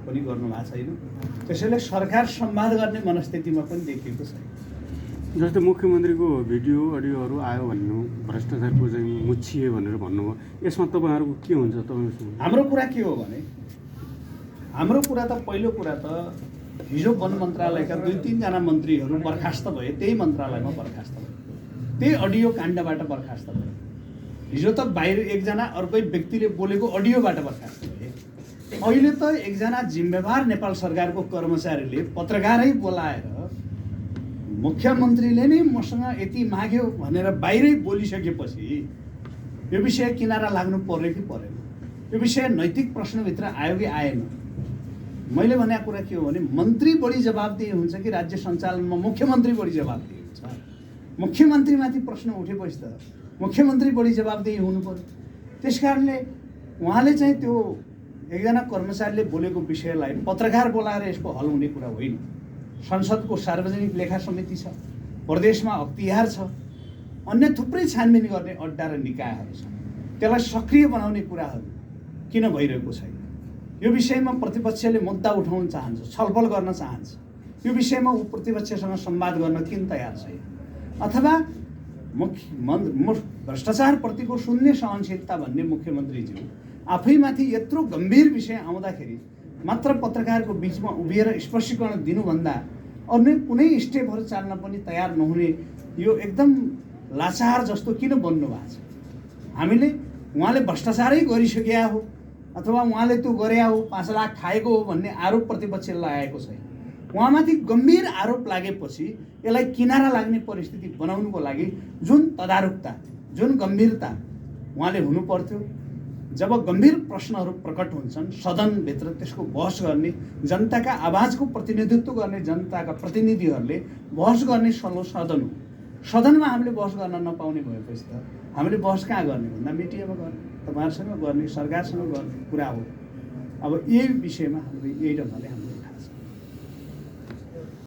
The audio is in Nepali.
पनि गर्नु भएको छैन। त्यसैले सरकार संवाद गर्ने मनस्थितिमा पनि देखिएको छैन। जस्तै मुख्यमन्त्रीको भिडियो अडियोहरू आयो भन्नु भ्रष्टाचारको चाहिँ मुछिए भनेर भन्नुभयो, यसमा तपाईँहरूको के हुन्छ? तपाईँ हाम्रो कुरा के हो भने, हाम्रो कुरा त पहिलो कुरा त हिजो वन मन्त्रालयका 2-3 जना मन्त्रीहरू बर्खास्त भए, त्यही मन्त्रालयमा बर्खास्त भए, त्यही अडियो काण्डबाट बर्खास्त भए। हिजो त बाहिर एकजना अर्कै व्यक्तिले बोलेको अडियोबाट बर्खास्त भए। अहिले त एकजना जिम्मेवार नेपाल सरकारको कर्मचारीले पत्रकारै बोलाएर मुख्यमन्त्रीले नै मसँग यति माग्यो भनेर बाहिरै बोलिसकेपछि यो विषय किनारा लाग्नु पर्यो कि परेन? यो विषय नैतिक प्रश्नभित्र आयो कि आएन? मैले भनेको कुरा के हो भने, मन्त्री बढी जवाबदेही हुन्छ कि राज्य सञ्चालनमा मुख्यमन्त्री बढी जवाबदेही हुन्छ? मुख्यमन्त्रीमाथि प्रश्न उठेपछि त मुख्यमन्त्री बढी जवाबदेही हुनु पर्यो। त्यस कारणले उहाँले चाहिँ त्यो एकजना कर्मचारीले बोलेको विषयलाई पत्रकार बोलाएर यसको हल हुने कुरा होइन। संसदको सार्वजनिक लेखा समिति छ, प्रदेशमा अख्तियार छ, अन्य थुप्रै छानबिन गर्ने अड्डा र निकायहरू छन्। त्यसलाई सक्रिय बनाउने कुराहरू किन भइरहेको छैन? यो विषयमा प्रतिपक्षले मुद्दा उठाउन चाहन्छ, छलफल गर्न चाहन्छ। यो विषयमा प्रतिपक्षसँग संवाद गर्न किन तयार छैन? अथवा भ्रष्टाचारप्रतिको शून्य सहनशीलता भन्ने मुख्यमन्त्रीज्यू आफैमाथि यत्रो गम्भीर विषय आउँदाखेरि मात्र पत्रकारको बिचमा उभिएर स्पष्टीकरण दिनुभन्दा अन्य कुनै स्टेपहरू चाल्न पनि तयार नहुने यो एकदम लाचार जस्तो किन बन्नु भएको छ? हामीले उहाँले भ्रष्टाचारै गरिसकेका हो अथवा उहाँले त्यो गरे हो, 5 लाख खाएको हो भन्ने आरोप प्रतिपक्षले लगाएको छैन। उहाँमाथि गम्भीर आरोप लागेपछि यसलाई किनारा लाग्ने परिस्थिति बनाउनुको लागि जुन तदारुकता, जुन गम्भीरता उहाँले हुनु पर्थ्यो, जब गम्भीर प्रश्नहरू प्रकट हुन्छन् सदनभित्र त्यसको बहस गर्ने, जनताका आवाजको प्रतिनिधित्व गर्ने जनताका प्रतिनिधिहरूले बहस गर्ने सदन हो। सदनमा हामीले बहस गर्न नपाउने भएपछि त हामीले बहस कहाँ गर्ने भन्दा मिडियामा गर्ने, तपाईँहरूसँग गर्ने, सरकारसँग गर्ने कुरा हो। अब यही विषयमा हामीले यही ढङ्गले हाम्रो